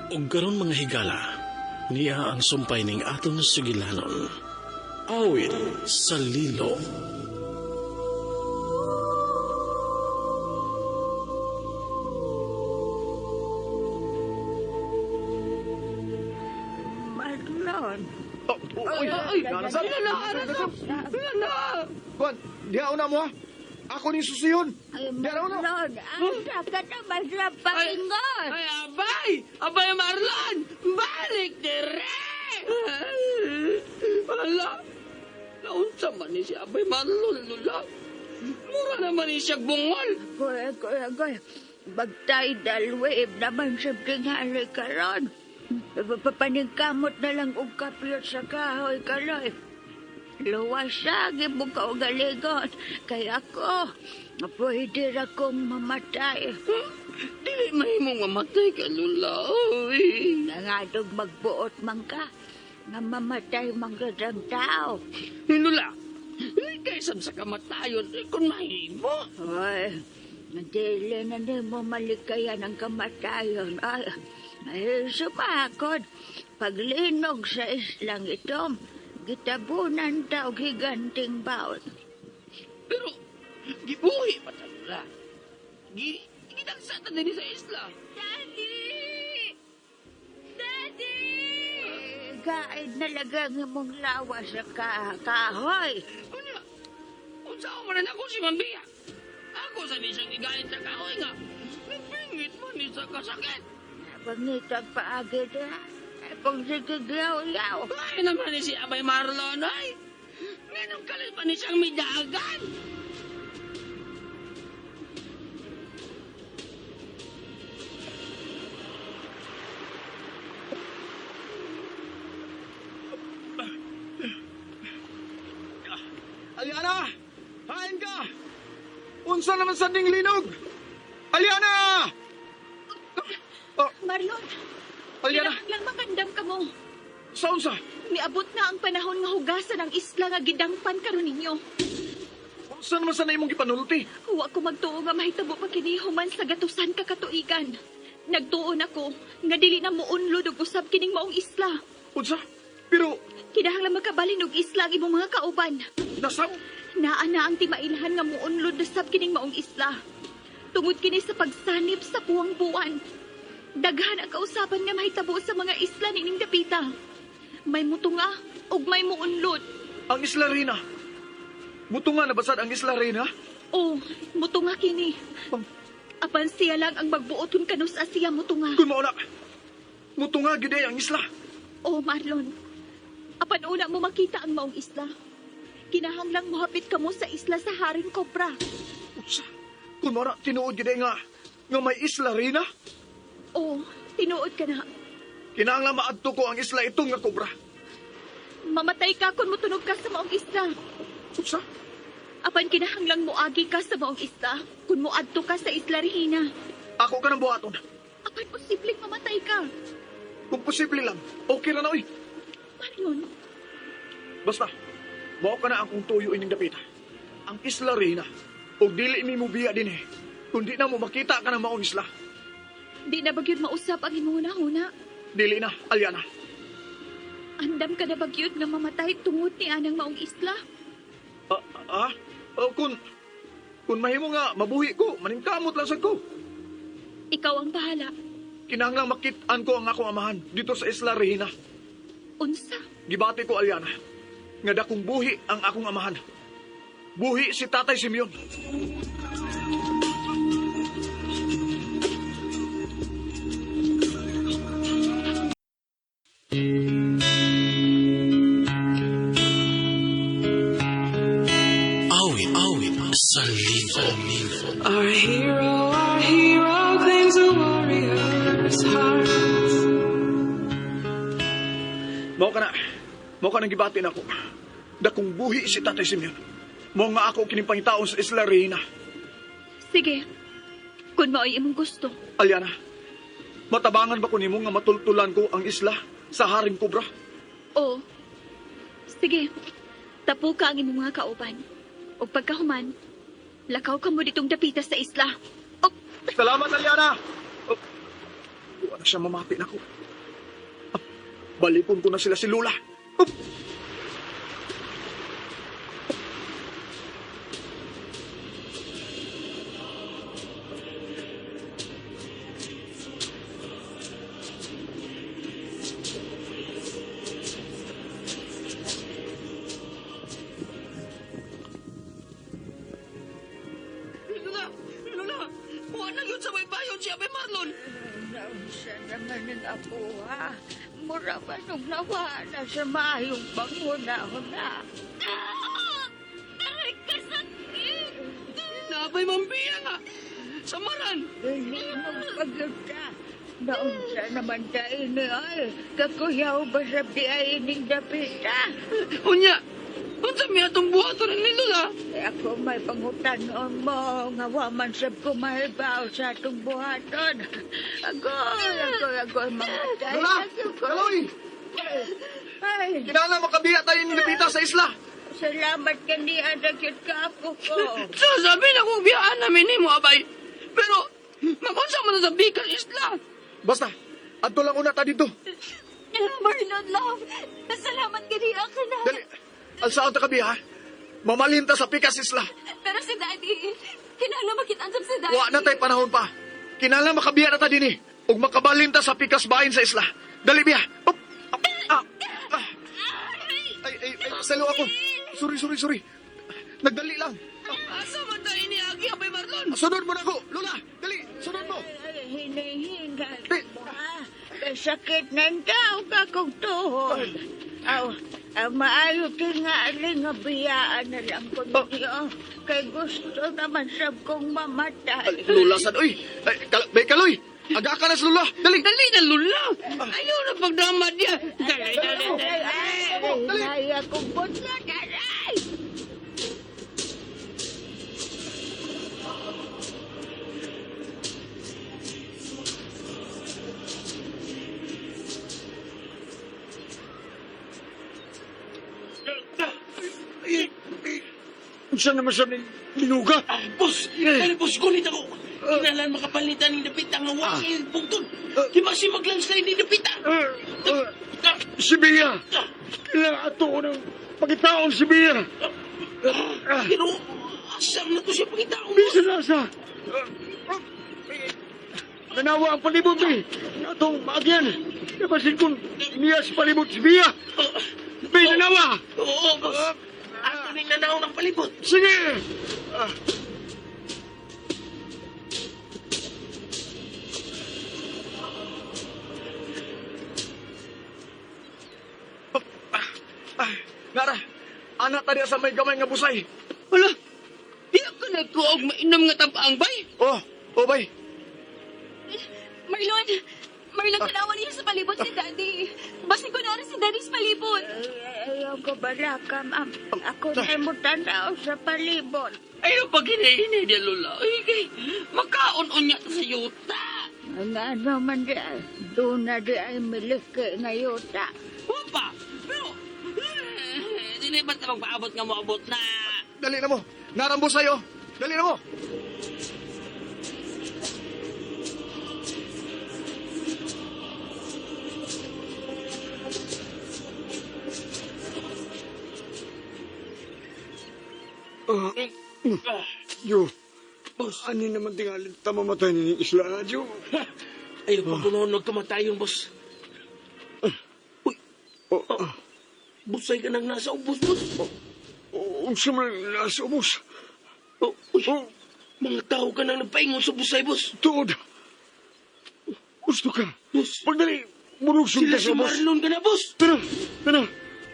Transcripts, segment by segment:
Ug karon mga higala, niya ang sumpay ning aton sugilanon. Awit sa Lilo. Marlon. Oh, uy, Ay, Nasab. Lala, Lala. Kuan, diha una mo ha. Ako ning susiyon. Ay, Diha una. Marlon, asa ka naman sa paingon? Ay, abay! Abay, Marlon! Balik dire! Ala, naunsa man ni si Abay Marlon, Lula. Mura naman ni siya bungol. Agoy, agoy, agoy. Mag-tidal wave naman sa tinghali karon. Papaningkamot na lang og kapyot sa kahoy kaloy. Luwas sa imong kaugaligon. Kay ako, pwede ra kong mamatay. Huh? Dili mahimong mamatay ka, Lula. Uy. Nangadog magbuot man ka, nga mamatay man gud ang tao. Lula, kay sab sa kamatayon, eh, kung mahimo. Ay, dili na nimo malikayan ang kamatayon. Ay, ay sumakod. Paglinog sa islang ito, gitabunan ta og higanting baon. Pero, gibuhi pa ta, Lula. Gidagsa ta dinhi sa isla. Daddy! Daddy! Kain na lagang imong lawas sa kahoy. Unya, unsa man na ako si Mambia? Ako sa ni siyang gigalit sa kahoy nga. Nagpingit man ni sa kasakit. Pangitag paagi na. Ay, pang sigigyaw-yaw. Ay naman ni si Abay Marlon, ay. Nganong kalit pa ni siyang midagan. Aliana! Hain ka! Unsa naman sa ding linog? Aliana! Oh, Marlon, Aliana, lang makandam ka mo. sa unsa? Miabot na ang panahon nga hugasan ang isla nga gidangpan karon ninyo. Unsa naman sa na imong gipanulti? Wa ko magtuo nga mahitabo pa kini human sa gatusan ka katuigan. Nagtuon ako nga dili na muunlod og usab kining maong isla. Unsa? Pero Kinahanglan makabalin og isla ang imong mga kauban. nasab Naa na ang timailhan nga muunlod na sab kining maong isla. Tungod kini sa pagsanib sa puwang buwan. Daghan ang kausaban nga mahitabo sa mga isla nining dapita. May mutunga ug may muunlod. ang Isla Reyna. Mutunga na basad ang Isla Reyna? O, mutunga kini. Pang, Apan siya lang ang magbuot kung kanus siya mutunga. kung mauna, mutunga gyud ay ang isla. O, Marlon. Apan una mo makita ang maong isla. Kinahanglang mohapit kamo sa isla sa Haring Cobra. Unsa? Kung mauna, tinuod gyud ay nga nga may Isla Reyna. O, tinuod ka na. Kinahanglan maadto ko ang isla itong nga kobra. Mamatay ka kung motunog ka sa maong isla. Unsa? Apan kinahanglang moagi ka sa maong isla kung moadto ka sa Isla Regina. Ako ka ng buhaton. Apan posibleng mamatay ka. Kung posible lang, okay ra na oy. Marlon, Basta, mao ka na akong tuyo ining dapita. Ang Isla Reyna, og dili mi mobiya din eh. Kundi na mo makita ka ng maong isla. di na bagyod mausap ang imong hunahuna. Dili na, Aliana. Andam ka na bagyod nga mamatay tungod ni anang maong isla. Ah, ah? Oh, kung mahimo nga mabuhi ko, maningkamot lang sad ko. Ikaw ang bahala. Kinahanglang makit-an ko ang akong amahan dito sa Isla Regina. Unsa? Gibati ko, Aliana, nga dakong buhi ang akong amahan. Buhi si Tatay Simeon. Awit, awit sa lino. Our hero claims a warrior's heart. Mao ka na. Mao ka nang gibati nako. Dakong buhi si Tatay Simeon. Mao nga ako kining pangitaon sa Isla Regina. Sige. Kung mao'y imong gusto. Aliana, matabangan ba ko nimo nga matultulan ko ang isla sa Haring Cobra? O. Sige. Tapo ka ang imong mga kauban. O pagkahuman, lakaw ka mo ditong dapita sa isla. O, Salamat, Aliana! Oh. Ano siya mamati nako. Ah, balikon ko na sila si Lula. Up! Lola! Lola! Wa na yun sa may bayon si Abay Marlon! Naunsa naman ang apo, ha? Mura ba nung nawa na sa maayong panghuna-huna? Ah! Aray, kasakit! Naabay mambiya nga! Samaran! Hinog pagyud ka. Naunsa naman tayo ni ay. Kakuyaw ba sa di ay ining dapita? Unya! Unsa mi atong buhaton ni Lola? Eh, ako may pangutanon mo nga wa man sab ko mahibaw sa atong buhaton. Agoy, agoy, agoy, mga tayo. Lola! Kaloy! Ay, Kinahanglan makabiya tayo ni Lupita sa isla. salamat kaniya dagyud ka apo ko. Sasabi na kung biyaan namin nimo, Abay. Pero, magunsa man na sa Bikas Isla. Basta, adto lang una ta dito. Marlon, love! Salamat kaniya ka na. Dali, alsaan ta kabiya, ha? Mamalin ta sa Pikas Isla. Pero si Daddy, kinahanglan makita si Daddy. Wa na tay panahon pa. Kinahanglan makabiya na ta dinhi ug makabalin ta sa Pikas bahin sa isla. Dali biya. Up, up, ah, ah. Ay, ay, ay, salo ako. Sorry, sorry, sorry. Nagdali lang. Asa man tayo ni Agi, Abay Marlon? Sunod mo na ako. Lola, dali, sunod mo. Ay, hinihingal mo, ha? Kay sakit ng tao ka kong tuhod. Aw, aw, maayo tingali nga biyaan na lang ko niyo. Kay gusto naman sab kong mamatay. Ay, Lola, sad, uy. Ay, bay, kaloy. Aga ka na sa Lola. Dali. Dali na, Lola! Ayaw na pagdamad niya! Dali, dali, dali! Ay, ay, ay, akong buntot, aray! Unsa naman sa ning linuga? Ah, boss! Dali, boss, kulit ako! Kinalan makapalitan ni Dapita nga wa siya yung bugtod. Di ba si maglandslide ni Dapita? Si Bia! Kailangan ato ko ng pagitaon si Bia! Pero, asam na to siya pagitaon, boss. Bisa na sa! Nanawa ang palibot eh! Atong maagyan! Nabasin kong niya sa palibot si Bia! Bi, nanawa! Oo, boss. Ato ning nanaw ng palibot. Sige! Ah, Nara, anak ta diya sa may gamay nga busay. Wala. Di ako nagkuog mainom nga tampaang bay. Oh, oh, bay. Marlon! Marlon, tanawan niya sa palibot si Daddy. Basin ko na si Daddy sa palibot. Ay, ayaw ko balaka, ma'am. Ako na mo tanaw sa palibot. Ayaw pag hinihinay niya, Lola. Ay, kay, makaon-on niya sa yuta. Ang ano man di ay, doon na di ay miliki nga yuta. Wapa. Pero, eh, dili ba't na magpaabot nga moabot na? Dali na mo. Narang busay, oh. Dali na mo. Yo, Boss, ani naman tingalin tamamatay ni isla, Jo. ayaw pa kunoon nagkamatayon, boss. Uy, Oh, busay ka nang nasa ubos, boss. oh, unsa man nasa ubos? Oh, uy, Oh, mga tao ka nang nagpaingon sa busay, boss. tuod. Gusto ka. Boss, Pagdali, mulugsong sila ta si sa ubos. Marlon ka na, boss. Tara, tara.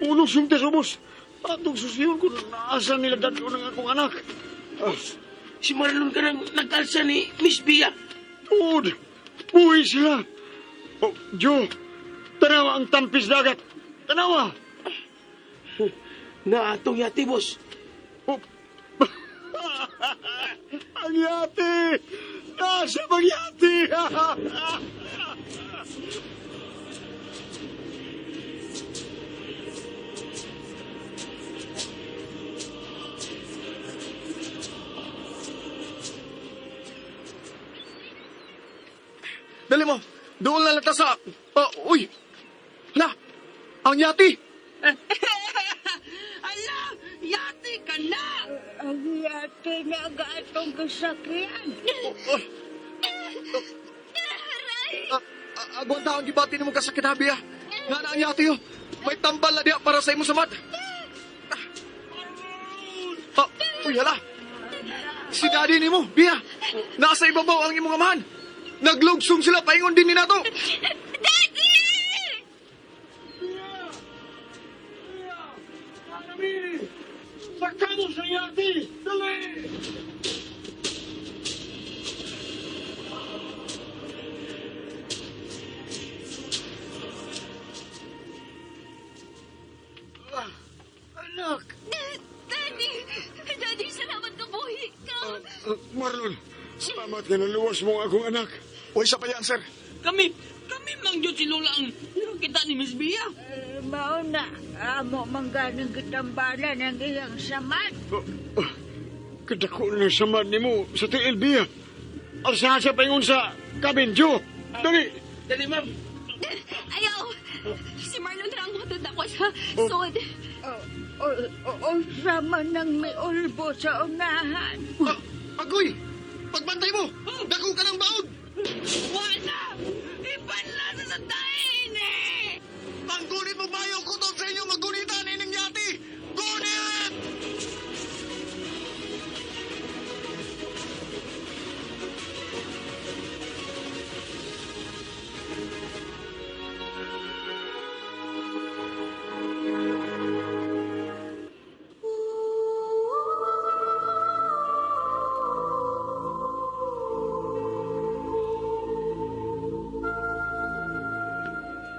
Mulugsong ta sa ubos. Atong susiyon kung naasa nila dadto ng akong anak. Ah, Si Marlon ka nang nagkalsa ni Miss Bia. tuod. Buhi sila. Oh, Jo, tanawa ang tampis dagat. Tanawa. Na atong yati, boss. Oh. Ang yate! Nasa magyate! Dali mo. Doon na lang ta sa... Uy! Hala! Ang yati! Ala, yati ka na! Ang yate na ang atong kasakyan. Oh, Agwanta ang gibati nimo kasakit ha, Bia. Nga na ang yati oh. May tambal na diya para sa imong samad. Ah, uy, hala. Si daddy nimo, Bia. Nasa ibabaw ang imong amahan. Naglugsong sila paingon din ni nato. Daddy! Sakado sa yati! Dali! Anak! Daddy! Daddy, salamat ka buhi ka! Marlon, salamat nga naluwas mo ang akong anak. Uy, sa pa yan, sir. Kami, kami mang Diyos si Lola ang nakita ni Miss Bia. Eh, mao na, amo mangganing gitambalan ang iyang samad. Kadako na samad nimo sa tiil, Bia. Alsahan sa paingon sa cabin, Joe. Dali! Dali, ma'am. Ayaw! Si Marlon ra ang matod ako sa sod. O, o, o, sama nang miulbo sa unahan. Ah, agoy! Pagbantay mo! Dako ka ng baog! Wala! Ipanlasa sa tahin eh! Panggunit mo bayo kutob sa inyo magunitan ining yati! Gunit!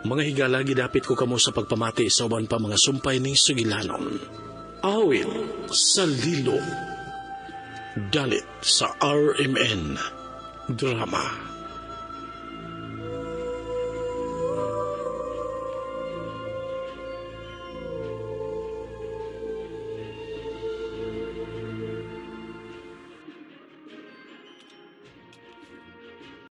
Mga higala, gidapit ko kamo sa pagpamati sa uban pa mga sumpay ning sugilanon. Awit sa lilo. Dalit sa RMN Drama.